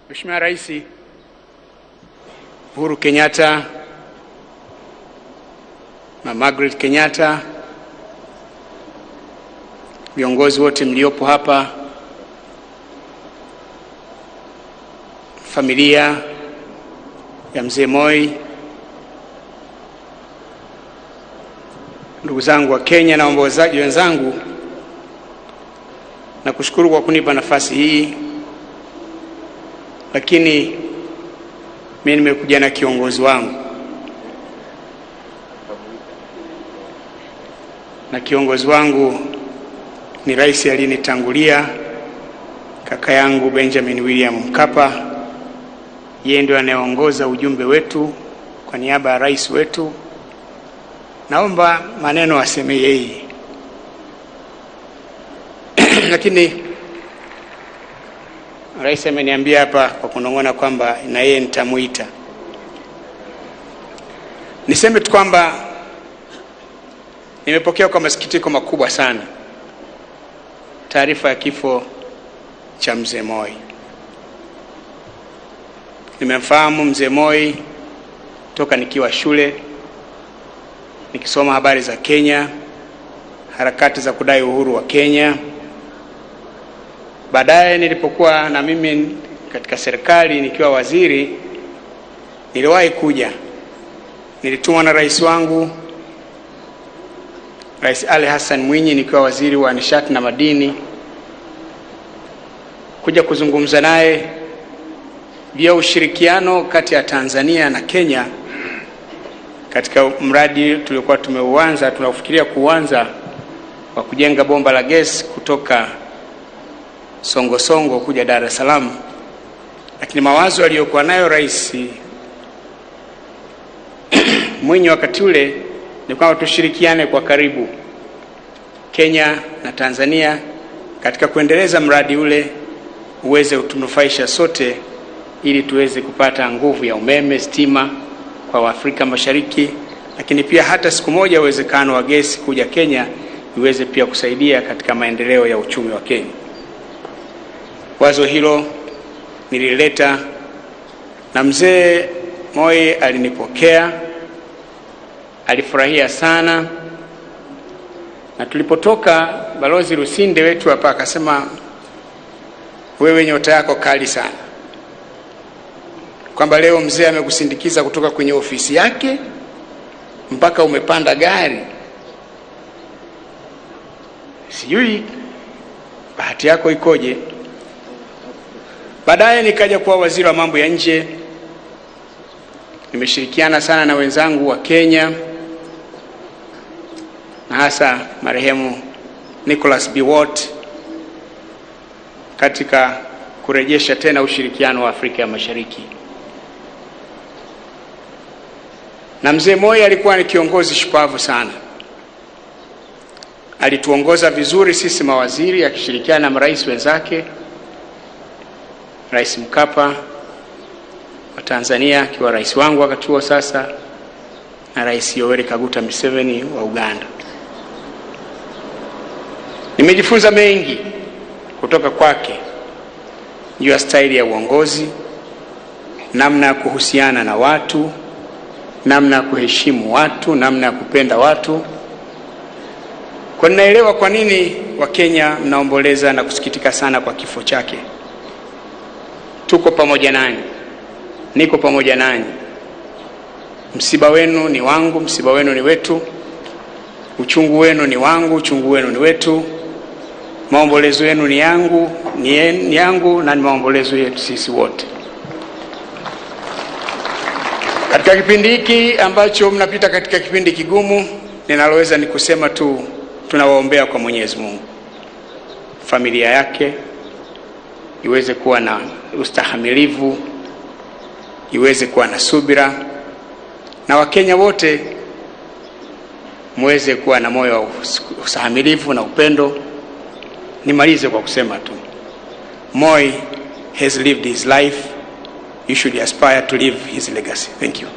Mheshimiwa Rais Uhuru Kenyatta na Margaret Kenyatta, viongozi wote mliopo hapa, familia ya Mzee Moi, ndugu zangu wa Kenya na waombolezaji wenzangu, nakushukuru kwa kunipa nafasi hii, lakini mimi nimekuja na kiongozi wangu, na kiongozi wangu ni rais aliyenitangulia, kaka yangu Benjamin William Mkapa. Yeye ndio anayeongoza ujumbe wetu kwa niaba ya rais wetu. Naomba maneno aseme yeye. Lakini rais ameniambia hapa kwa kunong'ona kwamba na yeye nitamuita. Niseme tu kwamba nimepokea kwa masikitiko makubwa sana taarifa ya kifo cha Mzee Moi. Nimemfahamu Mzee Moi toka nikiwa shule, nikisoma habari za Kenya, harakati za kudai uhuru wa Kenya. Baadaye nilipokuwa na mimi katika serikali nikiwa waziri, niliwahi kuja, nilitumwa na rais wangu Rais Ali Hassan Mwinyi nikiwa waziri wa nishati na madini, kuja kuzungumza naye juu ya ushirikiano kati ya Tanzania na Kenya katika mradi tuliokuwa tumeuanza, tunaufikiria kuanza wa kujenga bomba la gesi kutoka Songosongo kuja Dar es Salaam. Lakini mawazo aliyokuwa nayo Rais Mwinyi wakati ule ni kwamba tushirikiane kwa karibu Kenya na Tanzania katika kuendeleza mradi ule uweze kutunufaisha sote, ili tuweze kupata nguvu ya umeme, stima kwa Afrika Mashariki, lakini pia hata siku moja uwezekano wa gesi kuja Kenya iweze pia kusaidia katika maendeleo ya uchumi wa Kenya. Wazo hilo nilileta na Mzee Moi alinipokea, alifurahia sana, na tulipotoka Balozi Lusinde wetu hapa akasema, wewe nyota yako kali sana, kwamba leo mzee amekusindikiza kutoka kwenye ofisi yake mpaka umepanda gari. Sijui bahati yako ikoje. Baadaye nikaja kuwa waziri wa mambo ya nje. Nimeshirikiana sana na wenzangu wa Kenya na hasa marehemu Nicholas Biwott katika kurejesha tena ushirikiano wa Afrika ya Mashariki. Na Mzee Moi alikuwa ni kiongozi shupavu sana. Alituongoza vizuri sisi mawaziri akishirikiana na marais wenzake, Rais Mkapa wa Tanzania akiwa rais wangu wakati huo sasa, na Rais Yoweri Kaguta Museveni wa Uganda. Nimejifunza mengi kutoka kwake juu ya staili ya uongozi, namna ya kuhusiana na watu, namna ya kuheshimu watu, namna ya kupenda watu. Kwa ninaelewa kwa nini Wakenya mnaomboleza na kusikitika sana kwa kifo chake. Tuko pamoja nanyi, niko pamoja nanyi. Msiba wenu ni wangu, msiba wenu ni wetu. Uchungu wenu ni wangu, uchungu wenu ni wetu. Maombolezo yenu ni yangu, ni yangu na ni maombolezo yetu sisi wote. Katika kipindi hiki ambacho mnapita katika kipindi kigumu, ninaloweza ni kusema tu tunawaombea kwa Mwenyezi Mungu, familia yake iweze kuwa na ustahamilivu, iweze kuwa na subira, na Wakenya wote muweze kuwa na moyo wa ustahamilivu na upendo. Nimalize kwa kusema tu, Moi has lived his life, you should aspire to live his legacy. Thank you.